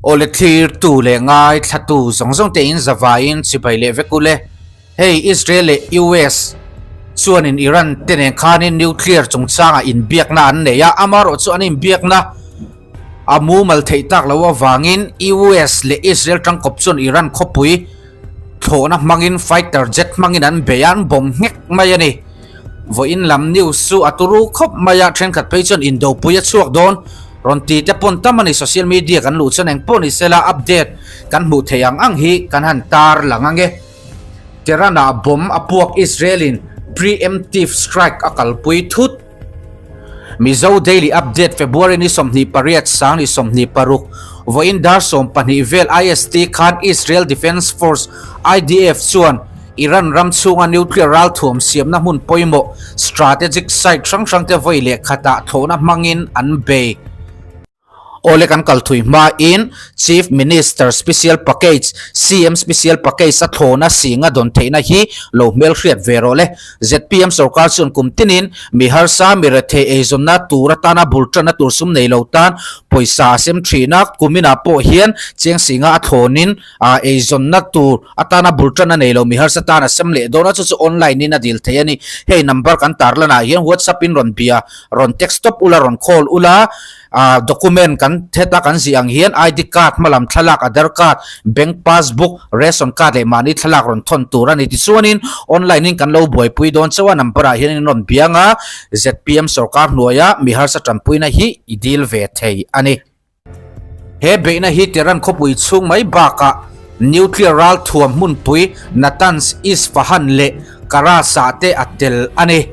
Awle thlirtu leh ngaithlatu zawng zawng te in zavaiin chibai leh vek ule. Hei Israel leh US chuanin Iran te nen khanin nuclear chungchangah inbiakna an nei a, amaherawhchu an inbiakna a mumal theih tak loh avangin US leh Israel tangkawp chuan Iran khawpui thlawhna hmangin fighter jet hmangin an bei a, an bawm nghek mai a ni. Vawiin lam news chu a turu khawp mai a, thenkhat phei chuan indopui a chhuak dawn rawn ti te pawn tam a ni. Social media kan luh chuan engpawh ni sela update kan hmuh theih ang ang hi kan han tar lang ange. Tehran-ah bomb a puak Israel-in pre-emptive strike a kalpui thut. Mizo Daily Update February ni 28 sang ni 26 vawiin dar 12 vel IST khan Israel Defence Force, IDF, chuan Iran ram chhunga nuclear ralthuam siamna hmun pawimawh strategic site hrang hrangte vawi leh khatah thlawhna hmangin an bei. Awle kan kal thui hmain Chief Minister Special Package, CM Special Package, a thlawna singa dawn theihna hi lo hmelhriat ve rawh le. Zpm sorkar chuan kum tinin mi harsa, mi rethei eizawnna tur atana bul tanna tur sum nei lo tan pawisa a sem thin a, kuminah pawh hian cheng singa a thlawnin eizawnna tur atana bul tanna nei lo mi harsa tan a sem leh dawn a, chu chu online in a dil thei a ni. Hei number kan tarlanah hian WhatsApp in rawn bia, rawn text tawp ula, rawn call ula. Ah document kan heta kan zih ang hian ID card hmalam thlalak Aadhar card, bank passbook, ration card leh mahni thlalak rawn thawn tur a ni. Tichuanin online in kan lo buaipui dawn chauh a number ah hian in rawn biang a, zpm sorkar hnuaia mi harsa tanpuina hi i dil ve thei a ni. He beihna hi Tehran khawpui chhung mai bakah nuclear ralthuam hmunpui Natanz, Isfahan leh Karaj-ah te a tel a ni.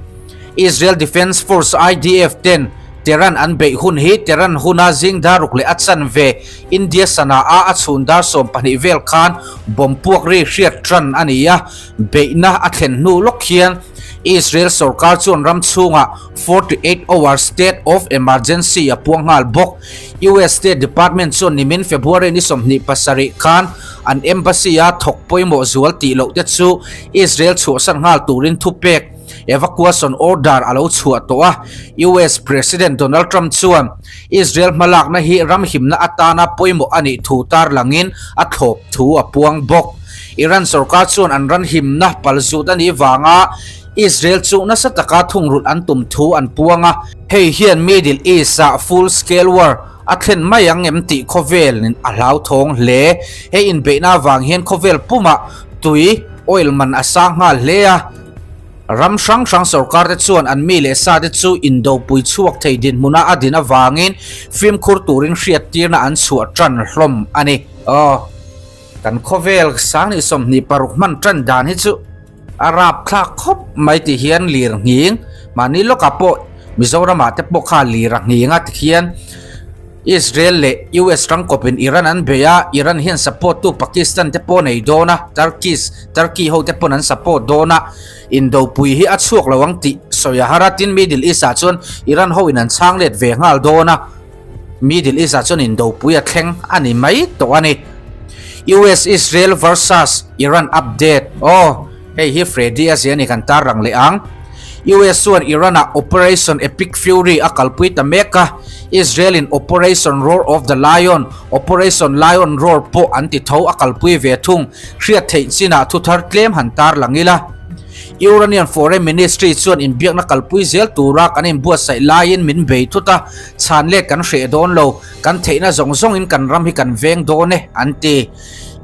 Israel Defense Force, IDF, ten Tehran an beih hun hi Tehran huna zing dar ruk leh a chanve India Sanaa a chhun dar 12 vel khan bomb puak ri hriat tan a ni a, beihna a thlen hnu lawk hian Israel sorkar chuan ram chhungah 48 hour state of emergency a puang nghal bawk. US State Department chuan nimin February ni 27 khan an embassy-a thawk pawimawh zual tih loh te chu Israel chhuahsan nghal turin thupek Evacuation order a lo chhuah tawh a, US President Donald Trump chuan Israel hmalakna hi ram himna atana pawimawh a nih thu tarlangin a thlawp thu a puang bawk. Iran sorkar chuan an ran himna palzut a nih vanga Israel chu nasa taka thungrulh an tum thu an puang a, hei hian Middle East-ah full scale war a thlen mai ang em tih khawvelin a hlauthawng hle. He inbeihna avang hian khawvel pumah tui, oil, man a sang nghal hle a. Ram hrang hrang sorkar te chuan an mi leh sa te chu indopui chhuak thei dinhmuna a din avangin fimkhur turin hriattirna an chhuah tan hlawm a ni. Aw, kan khawvel sang ni 26 hman tan dan hi chu a rapthlak khawp mai ti hian lir nghing mahni lawkah pawh Mizoramah te pawh kha lir a nghing a tikhian Israel leh US rangkawpin Iran an bei a, Iran hian support tu Pakistan te pawh nei dawn a, Turkish, Turkey ho te pawn an support dawn a, indopui hi a chhuak lo ang tih sawi a har a, tin Middle East ah chuan Iran ho in an chhang let ve nghal dawn a, Middle East ah chuan indopui a thleng a ni mai tawh a ni. US Israel versus Iran update aw hei hi Freddy a zia ni kan tarlang leh ang. US chuan Iran-ah Operation Epic Fury a kalpui ta mek a, Israel-in Operation Roar of the Lion, Operation Lion Roar, pawh an ti tho a kalpui ve thung. Hriat theih chinah thuthar tlem han tarlang ila. Iranian Foreign Ministry chuan inbiakna kalpui zel tura kan inbuatsaih laiin min bei thut a, chhan let kan hreh dawn lo, kan theihna zawng zawngin kan ram hi kan veng dawn e, an ti.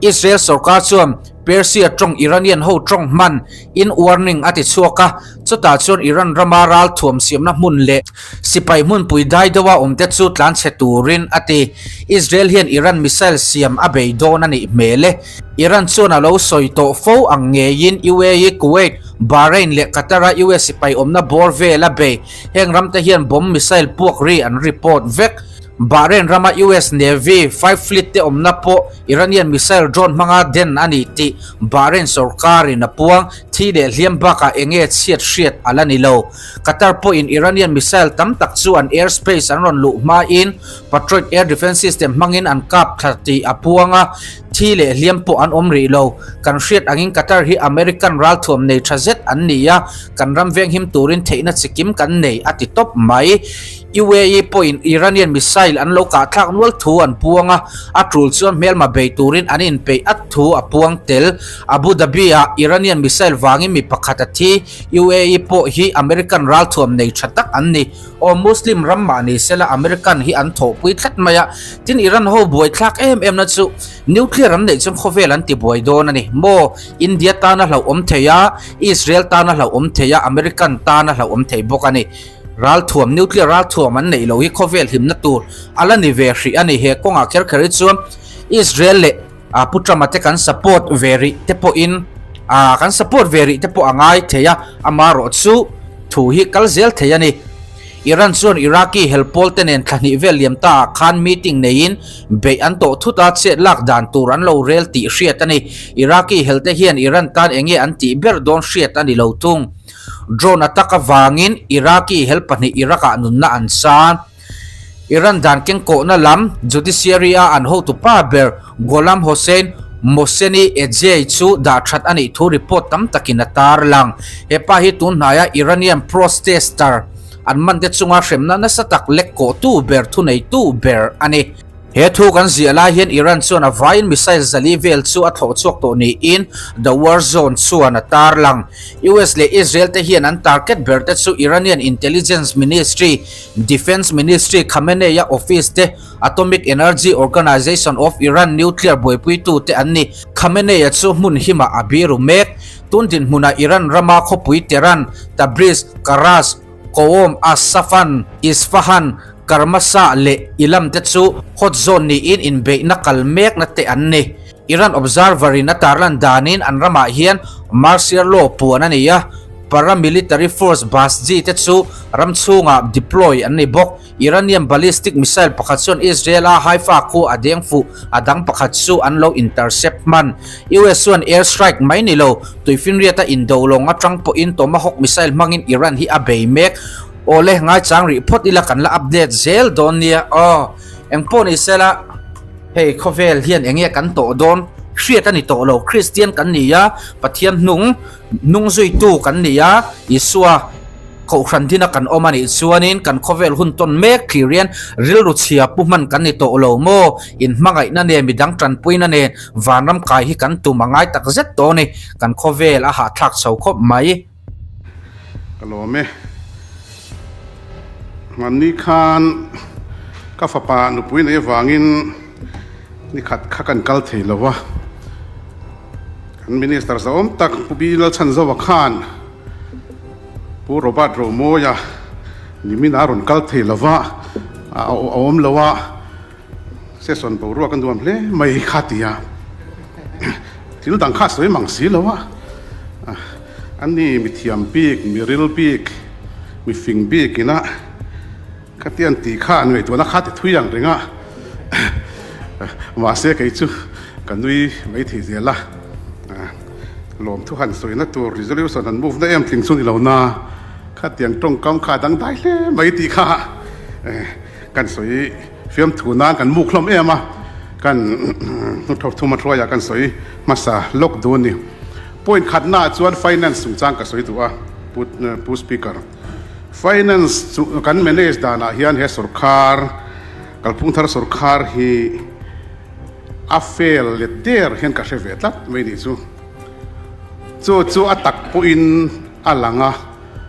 Israel sorkar chuan Persia tawng Iranian ho tawng hman in warning a ti chhuak a, chutah chuan Iran rama ral thuam siamna hmun leh sipai hmunpui dai deuha awmte chu tlanchhe turin a ti. Israel hian Iran missile siam a bei dawn a nih hmel e. Iran chuan a lo sawi tawh fo ang ngeiin UAE, Kuwait, Bahrain leh Qatar-a US sipai awmna bawr vel a bei. Heng ramte hian bomb missile puak ri an report vek. Bahrain rama US Navy five fleet te awmna pawh Iranian missile drone hmanga den a ni tih Bahrain sorkarin a puang. Thi leh hliam bakah eng nge chhiat hriat a la ni lo. Qatar pawhin Iranian missile tam tak chu an airspace an rawn luh hmain Patriot air defence system hmangin an kap thla tih a puang a. Thi leh hliam pawh an awm rih lo. Kan hriat angin Qatar hi American ralthuam nei tha zet an ni a, kan ram venghim turin theihna chikim kan nei, a ti tawp mai. UAE pawhin Iranian missile an lo kahthlak nual thu an puang a, a tul chuan hmelma bei turin an inpeih at thu a puang tel. Abu Dhabi-ah Iranian missile vangin mi pakhat a thi. UAE pawh hi American ralthuam nei tha tak an ni. Aw Muslim ram mah ni sela American hi an thawhpui tlat mai a, tin Iran ho buaithlak em em na chu nuclear an neih chuan khawvel an ti buai dawn a ni maw? India tana hlauhawm thei a, Israel tana hlauhawm thei a, American tana hlauhawm thei bawk a ni. Ralthuam, nuclear ralthuam an neih loh hi khawvel hlimna tur a la ni ve hrih a ni. He kawngah kher kher hi chuan Israel leh Pu Trump-a te kan support ve rih te pawhin kan support ve rih te pawh a ngai thei a, amaherawh chu thu hi kal zel thei a ni. Iran chuan Iraqi hel pawl te nen thla hnih vel liam ta ah khan meeting neiin beih an tawh thut a, chet lak dan tur an lo rel tih hriat a ni. Iraqi hel te hian Iran tan enge an tih ber dawn hriat a ni lo thung. Drone attack avangin Iraqi hel pahnih Iraq-ah nunna an san. Iran dan kengkawhna lam judiciary-a an hotupa ber Gholam Hossein Mohseni Ejei chu dah that a nih thu report tam takin a tar lang. He pa hi tun hnaia Iranian protester an man te chunga hremna nasa tak lek kawhtu ber thuneitu ber a ni. He thu kan ziah lai hian Iran chuan a vaiin missile zali vel chu a thlawh chhuak tawh niin The War Zone chuan a tarlang. US leh Israel te hian an target ber te chu Iranian Intelligence Ministry, Defence Ministry, Khamenei-a office te, Atomic Energy Organization of Iran nuclear buaipuitu te an ni. Khamenei-a chu hmun himah a biru mek. Tun dinhmunah Iran rama khawpui Tehran, Tabriz, Karaj, Qom, As-Safan, Isfahan, Karmasa leh Ilam te chu hot zone niin inbeihna kal mekna te an ni. Iran Observer in a tarlan danin an ramah hian martial law puan a ni a, paramilitary force Basji te chu ram chhungah deploy an ni bawk. Iranian ballistic missile pakhat chuan Israel a Haifa khu a deng fuh, a dang pakhat chu an lo intercept hman. US chuan air strike mai ni lo, tuifinriata indo lawng atang pawhin Tomahawk missile hmangin Iran hi a bei mek. Awle, ngaichang rih phawt ila kan la update zel dawn nia aw. Engpawh ni sela, hei khawvel hian enge kan tawh dawn hriat a ni tawh lo. Kristian kan ni a, Pathian hnung hnung zuitu kan ni a, Isua Kohhran dina kan awm a nih chuanin kan khawvel hun tawn mek thlir hian rilru chhia pu hman kan ni tawh lo maw? Inhmangaihna nen midang tanpuina nen vanram kai hi kan tum a ngai tak zet tawh a ni. Kan khawvel a hahthlak chho khawp mai. Ka lawm e. Hmanni khan ka fapa nupui nei avangin nikhat kha kan kal thei lo a. Kan Minister zahawm tak Pu Bi Lalchhanzova khan Pu Robert Romawia nimin a rawn kal thei lo va, a awm lo a. Session boruak a nuam hle mai kha ti a, thil dang kha a sawi mang si lo a, a ni mi thiam bik, mi ril bik, mi fing bik ina khatiang tih kha an ngaihtuahna kha ti thui ang reng a, mahse kei chu ka nui mai thei zel a, lawmthu han sawina tur resolution han move na em tling chu ni lo na, khatiang tawngkam kha a dangdai hle mai tih kha kan sawi. Fiamthu nan kan muk hlawm em a, kan hnuthawp thuma hruaiah kan sawi hmasa lawk duh a ni. Point khatnaah chuan finance chungchang ka sawi duh a, Pu Speaker. Finance chu kan manage danah hian he sorkar, kalphung thar sorkar hi a fail let der hian ka hre ve tlat mai nih chu. Chu chu a tak pawhin a lang a,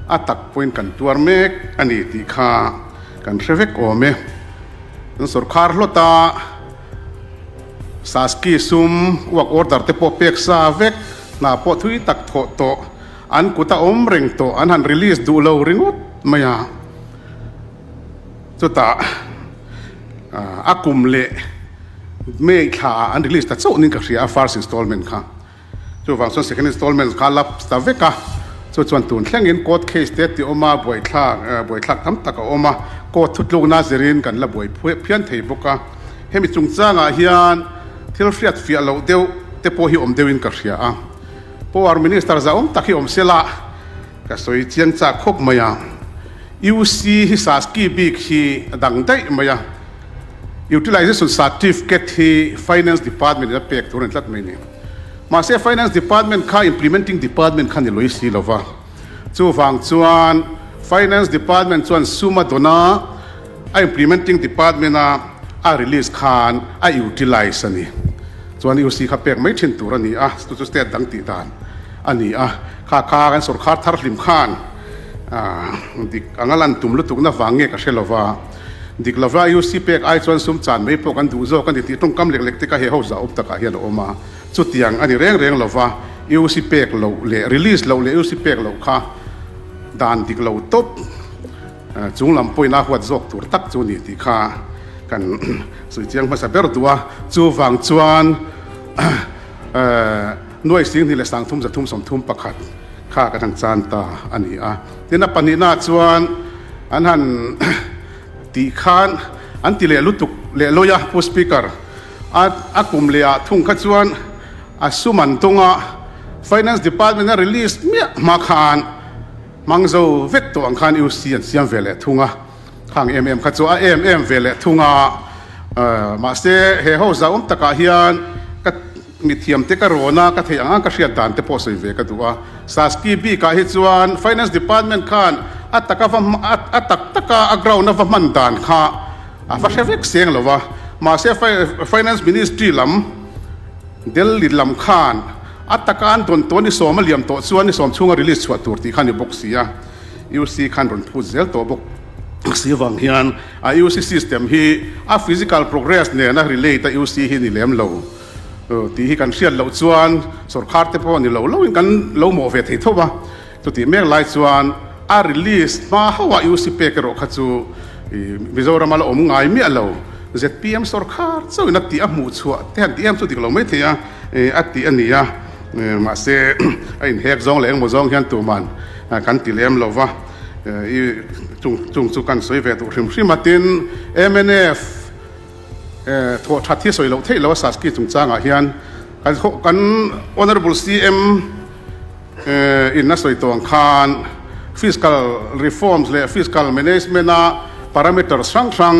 a tak pawhin kan tuar mek a ni tih kha. Kan hre vek awm e. Kan sorkar hlawt a, Saski sum work order te pawh pek sa vek, hna pawh thui tak thawh tawh, an kut a awm reng tawh, an han release duh lo ringawt mai a. Chutah a kum leh May thla ah an release ta chauh niin ka hria a first installment kha. Chuvang chuan second installment kha lapse ta vek a, chu chuan tun thlengin court case te ti awm a, buaithlak buaithlak tam tak a awm a, court thutlukna zirin kan la buai phian thei bawk a. Hemi chungchangah hian thil hriat fiah loh deuh te pawh hi awm deuhin ka hria a. Power Minister zahawm tak hi awm sela ka sawi chiang chak khawp mai a. UC hi Saski bik hi a dang daih mai a. Utilization Certificate hi Finance Department in a pek tur a ni tlat mai ni. Mahse Finance Department kha Implementing Department kha ni lawih si lo va. Chuvang chuan Finance Department chuan sum a dawn a, a Implementing Department a a release khan a utilize a ni. Chuan UC kha pek mai thin tur a ni a, chu chu state dang tih dan a ni a. Kha kha kan sorkar thar hlim khan dik anga lan tum lutukna vang nge ka hre lo va. Dik lova UC pek ai chuan sum chan mai pawh kan duh zawk a ni tih tawngkam lek lek te kha he ho zah awm takah hian a awm a. Chutiang a ni reng reng lova UC pek loh leh release loh leh UC pek loh kha dan dik lo tawp chung lam pawhin a huat zawk tur tak chu ni tih kha kan sawi chiang hmasa ber duh a. Chuvang chuan Nuai Singhni leh 30 331 kha kan han chan ta a ni a. Tin a pahnihnaah chuan an han tih khan an ti leh lutuk leh lawi a, Pu Speaker, a a kum leh ah thung kha chuan a sum an dawng a, Finance Department a release miah hma khan hmang zo vek tawh ang khan UC an siam ve leh thung a, khang em em kha chu a em em ve leh thung a, mahse he ho zauhawm takah hian ka Mithiam te ka rawn a, ka theih ang ang ka hriat dan te pawh sawi ve ka duh a. Saski bikah hi chuan Finance Department khan a taka va a tak taka a ground a va hman dan kha a va hre vek seng lo va. Mahse Finance Ministry lam Delhi lam khan a taka an dawn tawh ni sawm a liam tawh chuan ni sawm chhunga release chhuah tur tih kha ni bawk si a. UC khan rawn phut zel tawh bawk si vang hian a UC system hi a physical progress nena relate a UC hi ni lem lo. Tih hi kan hriat loh chuan sawrkhar te pawh ni lo loin kan lo mawh ve thei tho va, chutih mek lai chuan a release hma hauh a UC pek erawh kha chu Mizoram a la awm ngai miah lo. Zpm sawrkhar chauhin a tih a hmuh chhuah te han tih em chu dik lo mai thei a, a tih a ni a, mahse a inhek zawng leh engmaw zawng hian tuman kan ti lem lo va, chung chung chu kan sawi ve duh hrim hrim a, tin mnf. Thawh that hi sawi loh theih lo a Saski chungchangah hian kan kan Honourable CM in a sawi tawh ang khan Fiscal Reforms leh Fiscal Management a parameters hrang hrang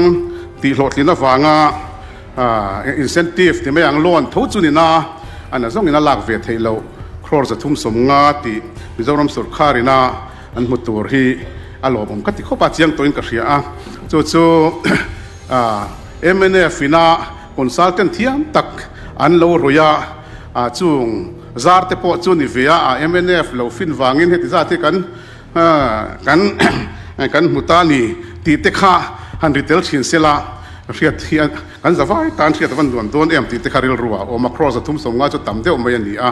tih hlawhtlin avanga incentive ti mai ang loan tho chu nina a na zawngin a lak ve theih loh crore 350 tih Mizoram sorkar ina an hmu tur hi a lawmawm ka ti khawp a, chiang tawhin ka hria a, chu chu mnf ina consultant thiam tak an lo rawih a, chung zar te pawh chu ni ve a, mnf lo fin vangin heti zat hi kan kan kan hmu ta ni tih te kha han ri tel thin se la, hriat hi kan zavai tan hriat a van nuam dawn em tih te kha rilru ah a awm a, crore 350 chu tam deuh mai a ni a,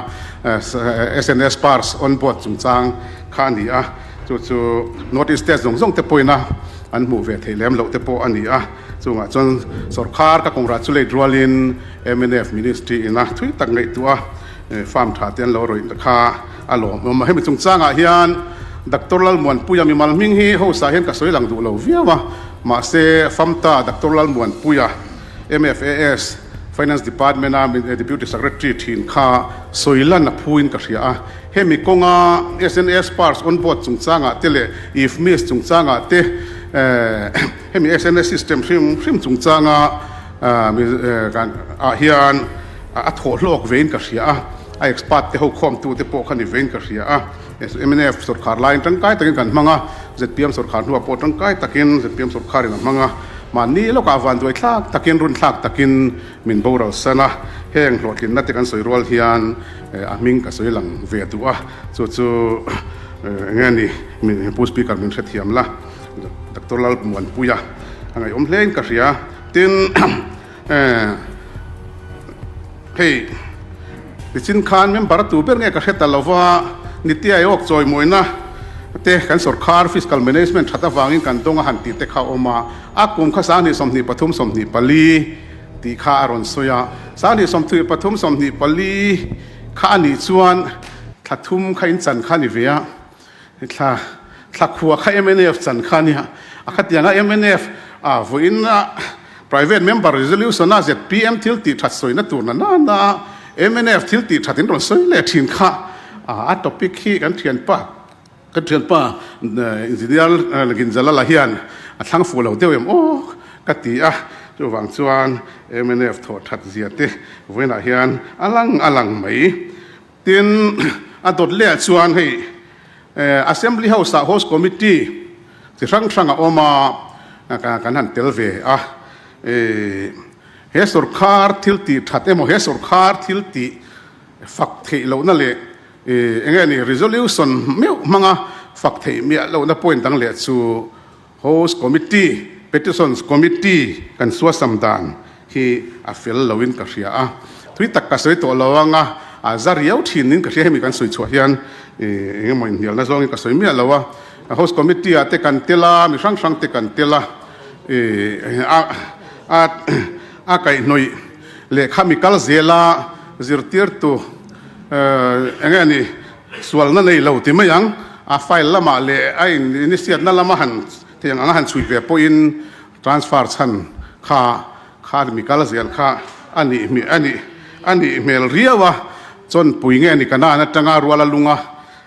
SNS pars on board chungchang kha a ni a, chu chu North East State zawng zawng te pawhin a an hmuh ve theih lem loh te pawh a ni a, chungah chuan sawrkhar ka congratulate rualin mnf Ministry ina thui tak ngaihtuah a farm tha te an lo rawih kha a lawmawm a, hemi chungchangah hian Doctor Lalmuanpuia mimal hming hi host ah hian ka sawi lang duh lo viau a, mahse FAMTA Doctor Lalmuanpuia MFAS Finance Department a Deputy Secretary thin kha sawi lan a phuin ka hria a. Hemi kawnga SNS Parts on board chungchangah te leh IFMIS chungchangah te hemi SNS system hrim hrim chungchanga ah hian a thawh hlawk vein ka hria a, a expert te ho khawmtu te pawh kha ni vein ka hria a. Mnf sawrkhar laiin tangkai takin kan hmang a, zpm sawrkhar hnuah pawh tangkai takin zpm sawrkharin a hmang a, mahni lawkah vanduai thlak takin runthlak takin min boral san a, heng hlawhtlinna te kan sawi rual hian A hming ka sawi lang ve duh a, chu chu eng nge ni Pu Speaker min hrethiam la, Doctor Lalmuanpuia a ngaihawm hle in ka hria. Tin, hei nichin khan member a tu ber nge ka hre ta lo va, Niti Aayog chawimawina te kan sawrkhar fiscal management that avangin kan dawng a han tih te kha a awm a, a kum kha 2023 24, Tih kha a rawn sawi a, 2023 24 kha a nih chuan thla thum kha in chan kha a ni ve a, thla thla khua kha mnf chan kha a nia, a khatianga mnf a vawiin a private member resolution a zpm thil tih that sawina tur na nana a mnf thil tih that in rawn sawi leh thin kha a topic hi kan thianpa Ka thianpa Engineer Ginjalala hian a thlang fuh lo deuh em aw ka ti a. Chuvang chuan mnf thawh that zia te vawiinah hian a lang a lang mai. Tin, a dawt lehah chuan hei Assembly House ah Host Committee chi hrang hrang a awm a, kan han tel ve a. He sorkar thil tih that emaw he sorkar thil tih fak theih lohna leh eng nge ni resolution meuh hmanga fak theih miah lohna point dang leh chu Host Committee, Petitions Committee kan suasam dan hi a fel loin ka hria a. Tui tak ka sawi tawh lo ang a, a za riau thin in ka hria hemi kan sawi chhuah hian eng emaw inhnialna zawngin ka sawi miah lo a. Host Committee ah te kan tel a, mi hrang hrang te kan tel a, a a kaihhnawih lehkha mi kal zel a zirtirtu eng nge ni Sualna nei lo ti mai ang, a file lamah leh a inisiatna lama han thei ang anga han chhui ve pawhin transfer chhan kha kha mi kal zel kha a nih hmel a nih a nih hmel riau a, chawnpui nge ni Kanan atanga ruala lunga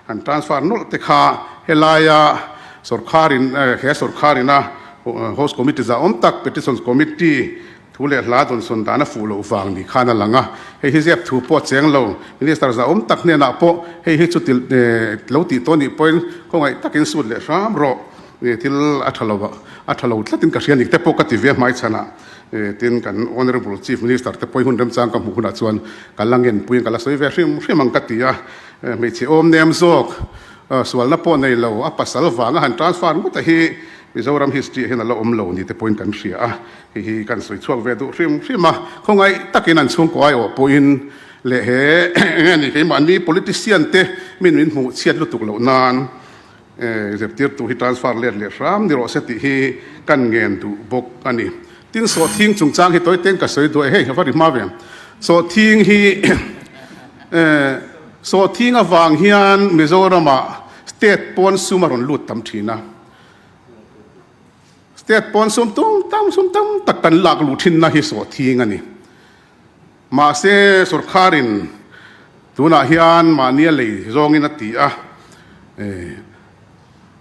han transfer nawlh te kha helaia sorkharin he sorkharin a host committee zahawm tak petitions committee Thu leh hla dawnsawn dan a fuh loh vang ni khan a lang a, hei hi ziak thu pawh a cheng lo. Minister zahawm tak hnenah pawh hei hi chu ti lo tih tawh nih pawhin khawngaih takin sut leh hram rawh. Thil a tha lo a tha lo tlatin ka hria nik te pawh ka ti ve hmaichhanah tin kan Honourable Chief Minister te pawhin hun remchang ka hmuh hunah chuan ka la ngenpuiin ka la sawi ve hrim hrim ang ka ti a. Hmeichhe awm nem zawk sualna pawh nei lo a pasal vanga han transfer ngawt a hi Mizoram history ah hian a la awm lo ni te pawhin kan hria a. Hei hi kan sawi chhuak ve duh hrim hrim a, khawngaih takin an chhungkaw aiawh pawhin leh he eng nge ni keimahni politician te min min hmuh chhiat lutuk loh nan zirtirtu hi transfer let leh hram ni rawh se tih hi kan ngen duh bawk a ni. Tin sawhthing chungchang hi tawi teng ka sawi duh e, hei a va ri hma ve. Sawhthing hi sawhthing avang hian Mizoramah state pawn sum a rawn lut tam thin a. State pawn sum tum tam sum tam tak kan lak luh thinna hi sawhthing a ni. Mahse sorkharin tunah hian mahnia lei zawngin a ti a,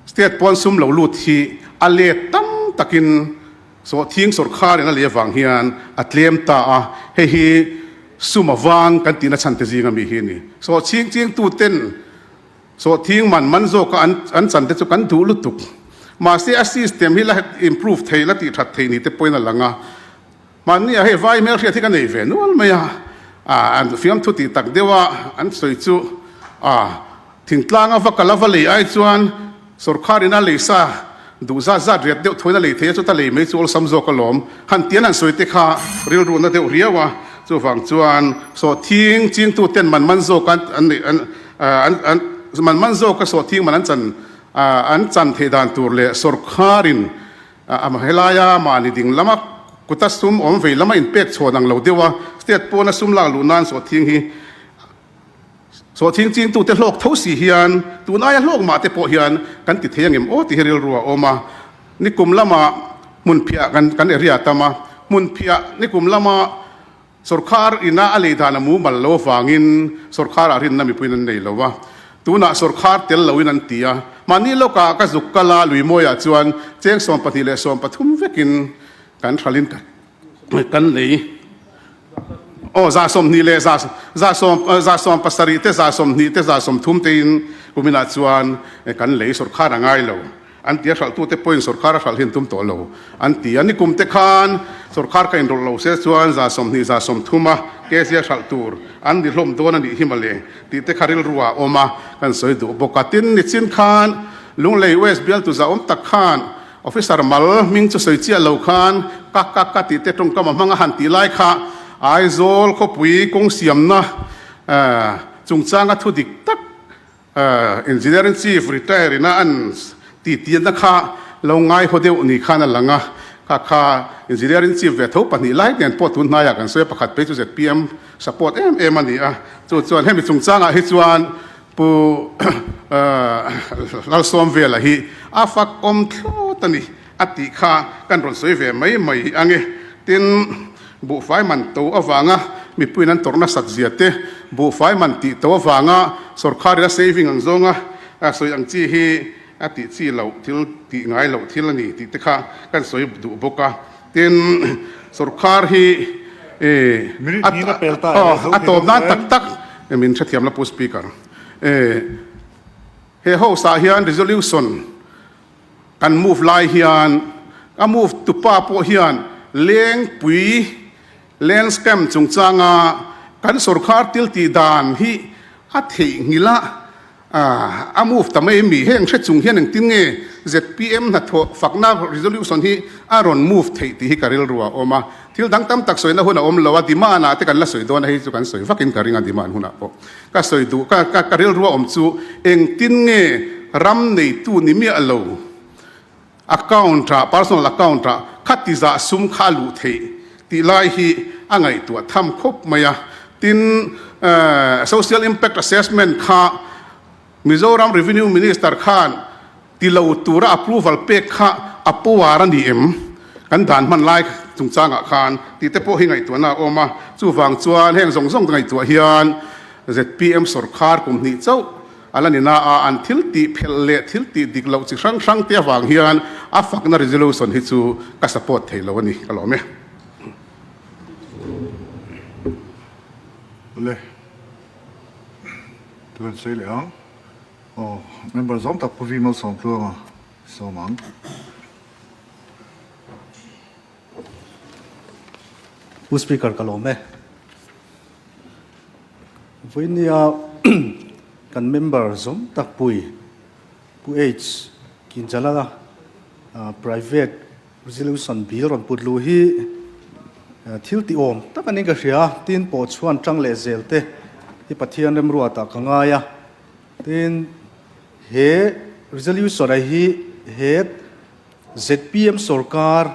state pawn sum lo lut hi a let tam takin sawhthing sorkharin a lei avang hian a tlem ta a, hei hi sum avang kan tihna chhan te zinga mi hi a ni. Sawhching chingtuten Sawhthing man man zawka an an chan te chu kan duh lutuk. Mahse a system hi la improve thei la tih that thei ni te pawhin a lang a. Mahni ah hei vai hmelhriat hi ka nei ve nual mai a, ah an fiamthu tih tak deuh a an sawi chu ah thingtlanga va kal a va lei ai chuan sorkar in a lei sa Duh zat zat riat deuh thuain a lei thei a, chuta lei mai chu awlsam zawk alawm. Han tian han sawi te kha rilru na deuh riau a, chuvang chuan sawhthing chingtu ten man man zawk an an an an an man man zawk a sawhthing man an chan an chan theih dan tur leh sawrkharin a helaia mahni ding lama kuta sum awm vei lama inpek chhawn ang lo deuh a, state pawna sum lak luh nan sawhthing hi Sawhthing chingtute hlawk tho si hian tun aia hlawk mah te pawh hian kan ti thei angem aw tih hi rilru a awm a. Nikum lama hmunphiah kan kan area tam a, hmunphiah nikum lama sawrkhar ina a lei dan a mumal lo avangin sawrkharah rinna mipuiin an nei lo a, tunah sawrkhar tel loin an ti a. Mahni lawkah ka zuk kal a, Luimawiah chuan cheng 12 leh 13 vekin kan hralhin kan kan lei aw 20 leh za za sawm za sawm pasarih te 20 te 30 te in kuminah chuan kan lei sawrkhar a ngai lo an ti a hralhtute pawhin sawrkhar a hralh hi an tum tawh lo an ti a nikum te khan sawrkhar ka inrawlh lo se chuan 20 30 a kg a hralh tur an ni hlawm dawn a nih hi mawle tih te kha rilru ah a awm a kan sawi duh bawk a tin nichin khan Lunglei West bialtu zahawm tak khan Officer mal hming chu sawi chiah lo khan ka ka ka tih te tawngkam a hmang a han tih lai kha Aizawl khawpui kawng siamna chungchanga thu dik tak Engineering Chief retire ina an ti tianna kha lo ngaihaw deuh ni khan a lang a, kha kha Engineering Chief ve tho pahnih lai nen pawh tun hnaiah kan sawi a, pakhat phei chu zpm support em em a ni a, chu chuan hemi chungchangah hi chuan Pu Lalsawmvela hi a fak awm thlawt a ni a tih kha kan rawn sawi ve mai mai ang e. Tin, buhfai man to avanga mipuiin an tawrh nasat zia te, buhfai man tih to avanga sawrkharin a saving ang zawnga sawi ang chi hi a tih chi loh thil tih ngai loh thil a ni tih te kha kan sawi duh bawk a. Tin, sorkar hi a tawp nan tak tak min hrethiam la Pu Speaker. He House ah hian resolution kan move lai hian a move tupa pawh hian Lengpui land scam chungchanga kan sorkar thil tih dan hi a theihnghilh a. A move ta mai mi heng hre chung hian engtin nge zpm hnathawh fakna resolution hi a rawn move theih tih hi ka rilru a awm a. Thil dang tam tak sawina hun a awm lo a, demand ah te kan la sawi dawn a, hei chu kan sawi vakin ka ring a demand hunah pawh ka sawi duh ka ka rilru a awm chu engtin nge ram neitu ni miah lo Account ah, personal account ah khati zah sum kha a luh theih tih lai hi a ngaihtuah tham khawp mai a. Tin, Social Impact Assessment kha Mizoram Revenue Minister khan ti lo tura approval pek kha a power a ni em? Kan dan hman lai chungchangah khan tih te pawh hi ngaihtuahna a awm a. Chuvang chuan heng zawng zawng te ngaihtuah hian zpm sawrkhar kum hnih chauh A la ni na a, an thil tih phelh leh thil tih dik loh chi hrang hrang te avang hian a fakna resolution hi chu ka support thei lo a ni, ka lawm e. Awle, tu kan sawi leh ang. Aw, member zawm tak Pu Vimal Sawmtluanga sawm ang. Pu Speaker ka lawm e. Vawinia kan member zawm tak pui Pu H. Kinjala private resolution bill rawn put luh hi thil tih awm tak a niin ka hria. Tin pawh chhuan tang leh zel te hi Pathian remruatah ka ngai a. Tin he resolution a hi he zpm sorkar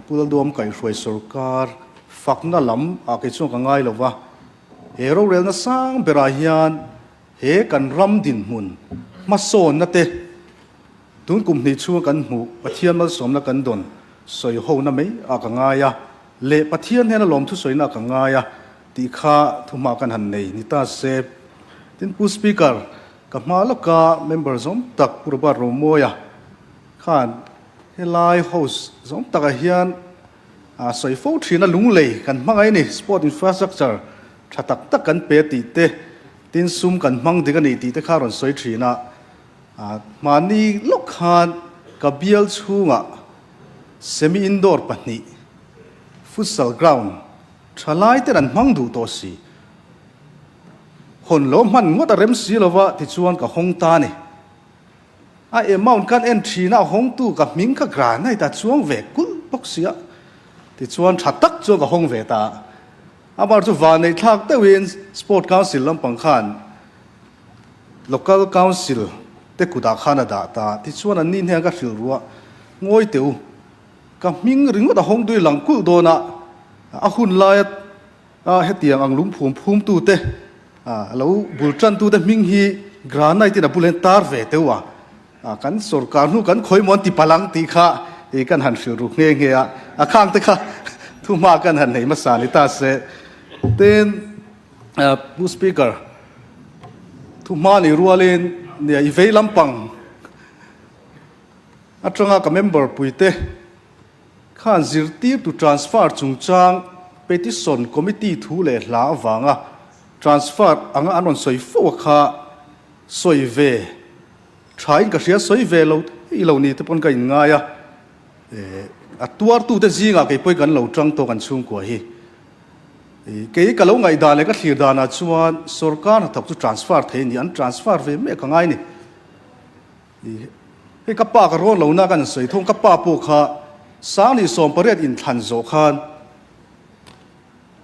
Pu Lalduam kaihhruai sorkar fakna lam ah kei chuan ka ngai lo va, he rorelna sang berah hian he kan ram dinhmun hmasawnna te tun kum hnih chhunga kan hmuh Pathian malsawmna kan dawn sawi hona mai ah ka ngai a, leh Pathian hnena lawmthu sawina ah ka ngai a tih kha thuhma kan han nei ni ta se. Tin Pu Speaker, ka hma lawka member zawm tak Pu Robert Romawia Khan helai house zawng takah hian sawi fo thin a lunglei kan hmangaih a ni, sport infrastructure tha tak tak kan pe tih te, tin sum kan hmang dik a ni tih te kha a rawn sawi thin a. Hmani lawk khan ka bial chhungah semi indoor pahnih futsal ground tha lai ten an hmang duh tawh si. Hawn lo hman ngawt a rem si lova tichuan ka hawng ta a ni. A amount kan en thin a, a hawngtu ka hming kha granite a chuang ve kulh bawk si a, tichuan tha tak chuan ka hawng ve ta a. Amah chu vanneih thlak deuhin Sport Council lampang khan Local Council te kutah khan a dah ta a, tichuan an ni hnen ka hrilh ruah ngawi teh u, ka hming ringawt a hawng tui lang kulh dawn a, a hun laia A hetiang ang lungphum phumtute, a lo bul tantute hming hi granite in a bul hian tar ve teuh a, kan sorkar hnu kan khawi maw an ti palh ang tih kha i kan han hrilh ruk nghe nghe a, a khang te kha thuhma kan han nei hmasa ni ta se. Tin, Pu Speaker, thuhma nih rualin nia i vei lampang atanga ka member puite, Khan zirtirtu transfer chungchang petition committee thu leh hla avanga transfer anga an rawn sawi fo a kha sawi ve thain ka hria, sawi ve lo thei lo ni te pawn ka inngai a, a tuartute zingah kei pawhin kan lo tang tawk an chhungkua hi. Kei ka lo ngaihdan leh ka thlir danah chuan sorkar hnathawk chu transfer thei a ni, an transfer ve mek a ngai a ni. Hei ka pa ka rawn lo na kan sawi thung, ka pa pawh kha Sangni 18 inthlan zawh khan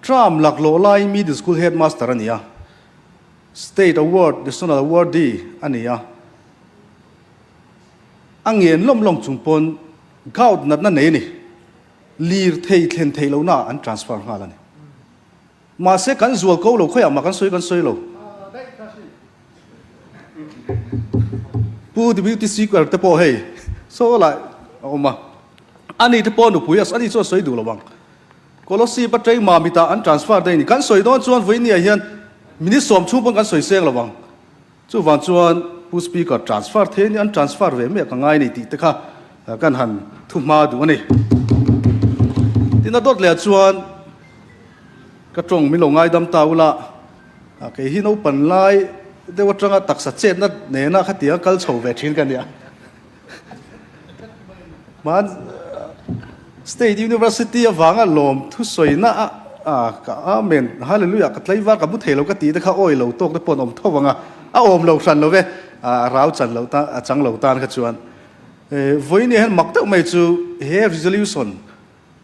term laklawh laiin middle school headmaster a ni a, state award, national awardee a ni a, a ngen lawm lawm chung pawn gout natna nei a ni, lirthei thlen theih lohna an transfer nghal a ni. Mahse kan zual ko lo khawiah mah kan sawi kan sawi lo. Pu Deputy Speaker te pawh hei saw lah a awm a, ani te pawh nupui a ani chuan sawi duh lo ang. Kolosip a Train Mamit ah an transfer daih a ni. Kan sawi dawn chuan vawinia hian minute sawm chhung pawn kan sawi seng lo ang. Chuvang chuan Pu Speaker transfer thei a ni, an transfer ve mek a ngai a ni tih te kha kan han thu hma duh a ni. Tin a dawt leh ah chuan ka tawng min lo ngaidam ta ula, kei hi naupan lai deuh atanga taksa chetna nena khatiang a kal chho ve thin ka nia. Hman State University avanga lawm thusawina a ka Amen Hallelujah ka tlaivar ka mu thei lo ka tih te kha awi lo tawk te pawh an awm tho ang a, a awm lo hran lo ve, a rau chan lo tan a chang lo tan kha chuan. Vawiin hian mak deuh mai chu he resolution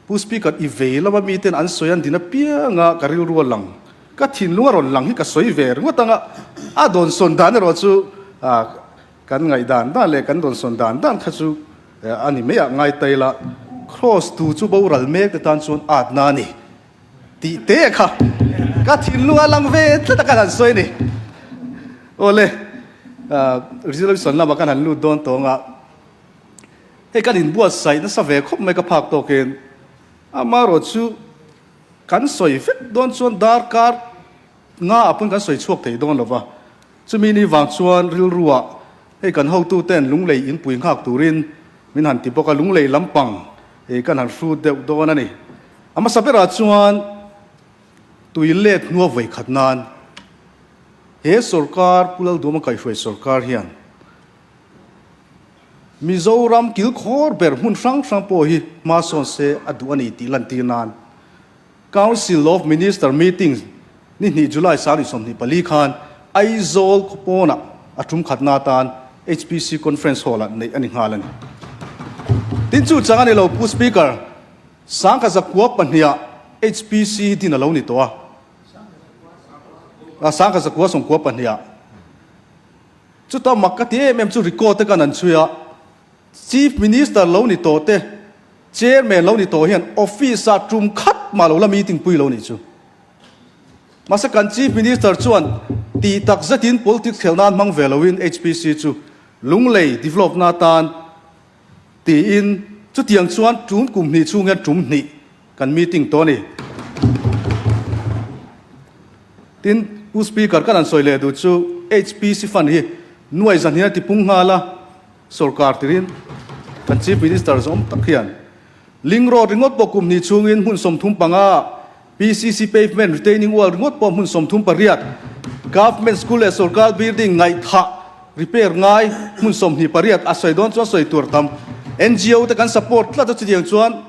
Pu Speaker i vei lama miten an sawi an din apianga ka rilru a lang, ka thinlung a rawn lang hi ka sawi ve ringawt ang a, a dawnsawn dan erawh chu Kan ngaihdan dan leh kan dawnsawn dan dan kha chu a ni mai ah ngai ta ila, Kraws tu chu boral mek te tan chuan atna a ni tih te kha ka thinlung a lang ve tlat a kan han sawi a ni. Awle, resolution lamah kan han lut dawn tawng a, hei kan inbuatsaih nasa ve khawp mai ka phak tawkin, amaherawh chu kan sawi vek dawn chuan darkar nga ah pawn kan sawi chhuak thei dawn lo va. Chumi ni vang chuan rilruah hei kan hotuten lunglei inpui nghak turin min han ti bawk a, lunglei lampang ei kan han hrut deuh dawn a ni. A hmasa berah chuan tui let hnua vawi khat nan he sorkar, Pu Lalduama kaihhruai sorkar hian Mizoram kilkhawr ber hmun hrang hrang pawh hi hma sawn se a duh a ni tih lantir nan Council of Minister meeting ni hnih July 24 khan Aizawl khawpawnah a tum khatna atan HPC Conference Hall-ah neih a ni nghal a ni. Tin chu chang a ni lo Pu Speaker, Sangkha zakua pahniha HPC din a lo ni tawh a, Sangkha zakua sawmkua pahniha. Chuta mak ka ti em em chu record te kan han chhui a, Chief Minister lo ni tawh te, Chairman lo ni tawh hian office ah tum khat mah lo la meeting pui lo nih chu. Mahse kan Chief Minister chuan tih tak zetin politics khelh nan hmang ve loin HPC chu Lunglei develop na atan tiin chutiang chuan tum kum hnih chhung hian tum hnih kan meeting tawh a ni. Tin, Pu Speaker kan han sawi leh duh chu HPC fund hi nuai zan hian a tipung nghal a. Sorkar tirin kan Chief Minister zawm tak hian Link Road ringawt pawh kum hnih chhungin hmun 35, PCC Pavement Retaining Wall ringawt pawh hmun 38, Government School leh Sorkar Building ngaihthah repair ngai hmun 28 a sawi dawn chuan sawi tur tam. NGO te kan support tlat a chutiang chuan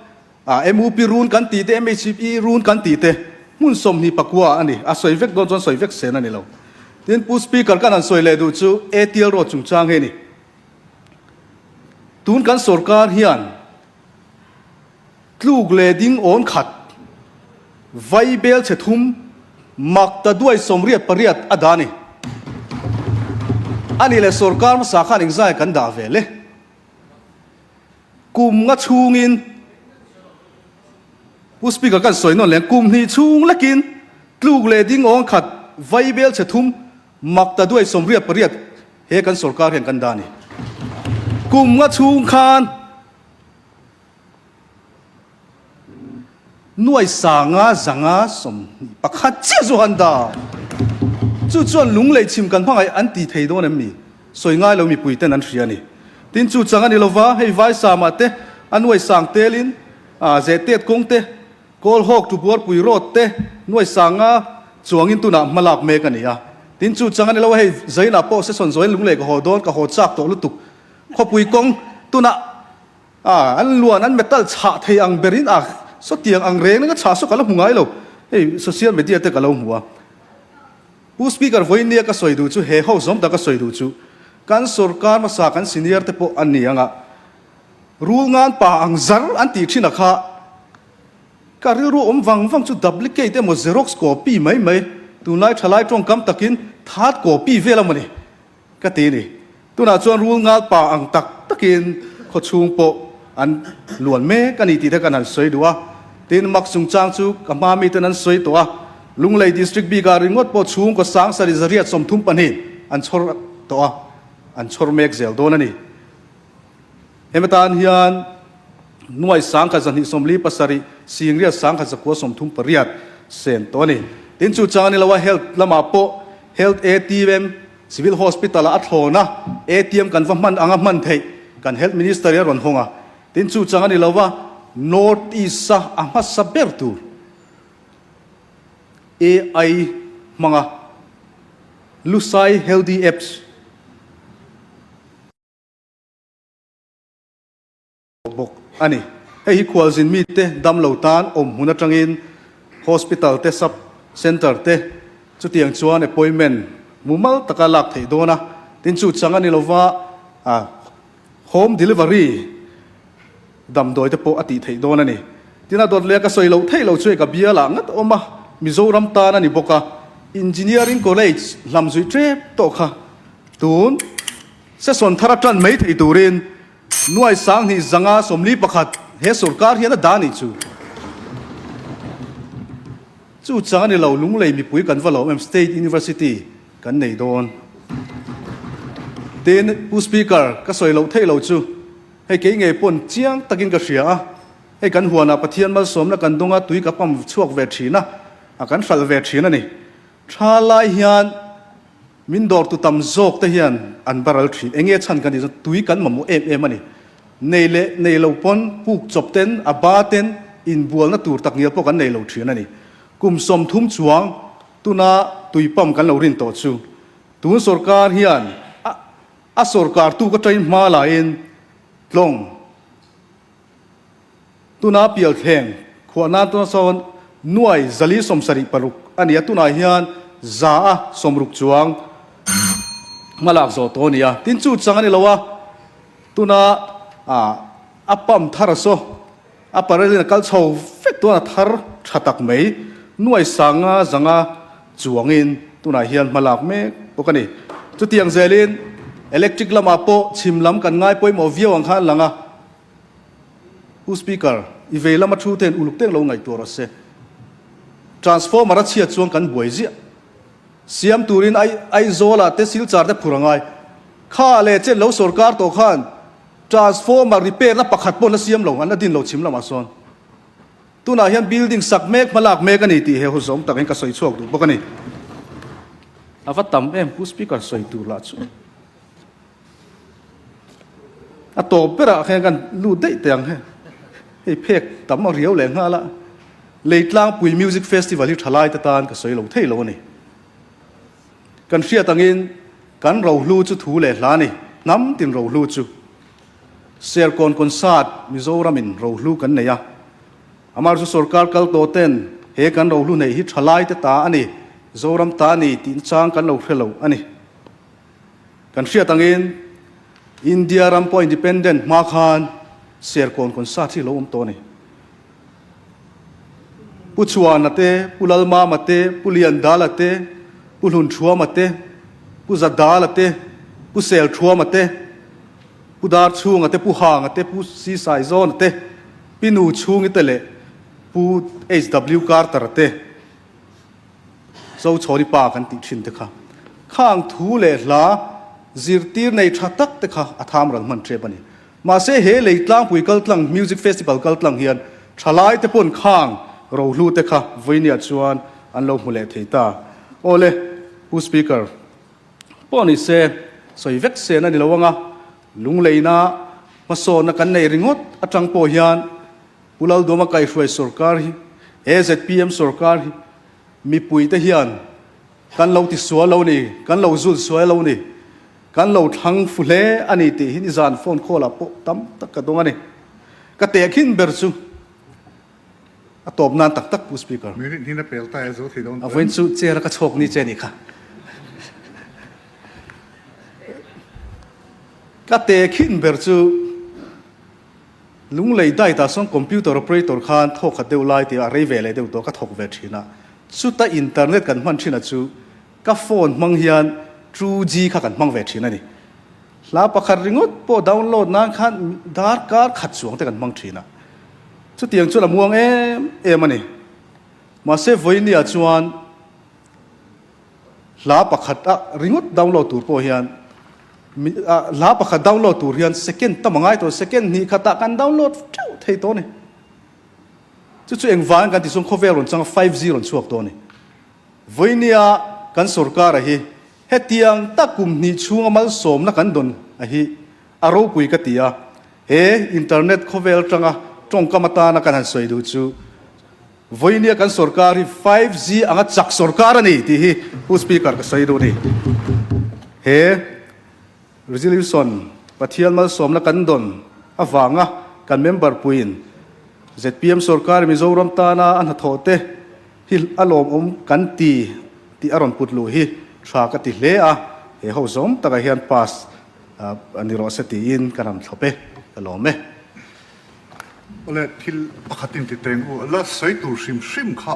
MUP run kan tih te, MHP run kan tih te hmun 29 a ni. A sawi vek dawn chuan sawi vek sen a ni lo. Tin, Pu Speaker kan han sawi leh duh chu ATL Road chungchang hi a ni. Tun kan sorkar hian tluk leh ding awn khat, vai bel chhe thum, mak ta duai 88 a dah a ni. A nih leh sorkar hmasa khan engzai kan dah ve le? Kum nga chhungin Pu Speaker kan sawi nawn leh ang, kum hnih chhung lekin tluk leh ding awng khat vai bel chhe thum mak ta duai 88 he kan sorkar hian kan dah a ni. Kum nga chhung khan Nuai sanga zanga 21 chiah chu han dah. Chu chuan lunglei chhim kan hmangaih an ti thei dawn em ni? Sawi ngai lo mipui ten an hria a ni. Tin chu chang a ni lova, hei Vaisama te, a nuai sang telin Zehtet kawng te, Kawlhawk Tubuarpui Road te nuai sanga chuangin tunah hma lak mek a ni a. Tin chu chang a ni lo a, hei Zainah pawh session zawin lunglei ka haw dawn, ka haw chak tawh lutuk. Khawpui kawng tunah A, an luan, an metal chhah thei ang berin a, sawtiang ang reng reng a chhah saw ka la hmu ngai lo. Hei social media te ka lo hmu a. Pu Speaker vawiin nia ka sawi duh chu, he ho zawm tak ka sawi duh chu, kan sorkar hmasa kan senior te pawh an ni ang a, rul ngan pa ang zar an tih thin a kha, ka rilru awm vang vang chu duplicate emaw xerox copy mai mai, tunlai thalai tawngkam takin third copy vel a maw ni. Ka ti ni. Tunah chuan rul ngal pa ang tak takin khawchhung pawh an luan mek a ni tih te kan han sawi duh a. Tin, mak chungchang chu ka hma miten an sawi tawh a. Lunglei District bikah ringawt pawh chhungkaw sang sarih zariat 32 an chhawr tawh a, an chhawr mek zel dawn a ni. Hemi tan hian nuai 1247, singriat 1938 sen tawh a ni. Tin, chu chang a ni lo a, Health lamah pawh Health ATM, Civil Hospital ah a thlawn a, ATM kan va hman anga hman theih kan Health Minister hi a rawn hawng a. Tin chu chang a ni lo va, North East-a a hmasa ber tur AI hmanga Lusai Healthy Apps bawk a ni. Hei hi khualzin mite damlo tan awm hmun atangin Hospital te Sub Centre te chutiang chuan appointment mumal taka lak theih dawn a, tin chu chang a ni lova Home delivery damdawi te pawh a tih theih dawn a ni. Tin a dawt leh ka sawi loh theih loh chu hei ka bial ah ngat awm a, Mizoram tan a ni bawk a, Engineering College hlamzuih tep tawh kha tun session thar atan mai thei turin Nuai 25 41 he sorkar hian a dah nih chu. Chu chang a ni lo, Lunglei mipui kan va lo em State University kan nei dawn. Tin, Pu Speaker, ka sawi loh theih lo chu hei kei ngei pawn chiang takin ka hria a, hei kan huanah Pathian malsawmna kan dawng a, tui ka pump chhuak ve thin a, a kan hralh ve thin a ni. Tha lai hian Min dawrtu tam zawk te hian an baral thin. Enge chhan kan tih chuan tui kan mamawh em em a ni. Nei leh nei lo pawn puk chawp ten a ba ten inbualna tur tak ngial pawh kan nei lo thin a ni. Kum 30 chuang tuna tui pump kan lo rin tawh chu tun sorkar hian a a sorkar tu ka tain hma laiin tlawng Tuna pialthleng khuah nan tuna sawn nuai 476 a ni a, tunah hian 160 chuang hmalak zawh tawh a ni a. Tin chu chang a ni lo a, tuna a pump thar a saw, a paralin a kal chho vek dawn a thar tha tak mai, nuai 500 chuangin tunah hian hmalak mek bawk a ni. Chutiang zelin electric lamah pawh chhim lam kan ngai pawimawh viau ang khan lang a. Pu Speaker, i vei lama thu ten uluk teng lo ngaihtuah rawh se. Transformer a chhiat chuan kan buai ziah. Siam turin Aizawlah te Silchar te phur a ngai. Kha leh chen lo sorkar tawh khan transformer repair na pakhat pawh an la siam lo, an la din lo chhim lamah sawn. Tunah hian building sak mek hmalak mek a ni tih he huzawm takin ka sawi chhuak duh bawk a ni. A va tam em Pu Speaker sawi tur lah chu. A tawp berah khan kan lut daih teh ang he. Hei phek tam a riau leh nghal a. Leitlangpui Music Festival hi thalai te tan ka sawi lo thei lo a ni. Kan hriat angin kan rohlu chu thu leh hla a ni. Hnam tin rohlu chu. Serkawn Concert Mizoramin rohlu kan nei a. Amar chu sorkar kal tawh ten he kan rohlu neih hi thalai te ta a ni, Zoram ta a ni tih chang kan lo hre lo a ni. Kan hriat angin India ram pawh independent hma khan Serkawn concert hi lo awm tawh a ni. Pu Chhuana te, Pu Lalmama te, Pu Liandala te, Pu Hlunthuama te, Pu Zadala te, Pu Selthuama te, Pu Darchhunga te, Pu Hanga te, Pu Sisaizawna te, Pi Nuchhungi te leh Pu HW Carter-a te. Zochhawni pa kan tih thin te kha khang thu leh hla zirtir nei tha tak te kha a tham ral hman tep a ni. Mahse he lei tlangpui kal tlang music festival kal tlang hian thalai te pawn khang rohlu te kha vawinia chuan an lo hmu leh thei ta. Awle Pu Speaker pawh ni se sawi vek sen a ni lo anga lungleina hmasawnna kan neih ringawt atang pawh hian Pu Lalduama kaihhruai sorkar hi, he zpm sorkar hi mipuite hian kan lo ti sual lo ni, kan lo zul sual lo ni, kan lo thlang fu hle a ni tih hi nizan phone call ah pawh tam tak ka dawng a ni. Ka tehkhin ber chu a tawp nan tak tak Pu Speaker. Minute hnin a pel ta e zo thei dawn A vawiin chu chair a ka chhawk ni che ni kha. Ka tehkhin ber chu. Lunglei diet ah sawn computer operator khan thawk khat deuh lai tih a rei ve leh deuh tawh ka thawk ve thin a, chuta internet kan hman thin a chu ka phone hmang hian 2G kha kan hmang ve thin a ni. Hla pakhat ringawt pawh download nan khan darkar khat chuang te kan hmang thin a, chutiang chuan a muang em em a ni. Mahse vawinia chuan Hla pakhat a ringawt download tur pawh hian hla pakhat download tur hian second tam a ngai tawh, second hnih khatah kan download theuh thei tawh a ni. Chu chu engvangin kan ti chuan khawvel rawn changa 5G rawn chhuak tawh a ni. Vawinia kan sorkar a hi hetiang tak kum hnih chhunga malsawmna kan dawn a hi a ropui ka ti a, he internet khawvel atanga Tawngkam atana kan han sawi duh chu Vawinia kan sorkar hi 5G anga chak sorkar a ni tih hi Pu Speaker ka sawi duh a ni. He resolution Pathian malsawmna kan dawn avanga kan member puiin zpm sorkar Mizoram tana a hnathawh te hi a lawmawm kan ti tih a rawn put luh hi tha ka ti hle a, he ho zawng takah hian pass a ni rawh se tiin ka ram thlawp e, ka lawm e. Awle, thil pakhat in ti teng u, la sawi tur hrim hrim kha.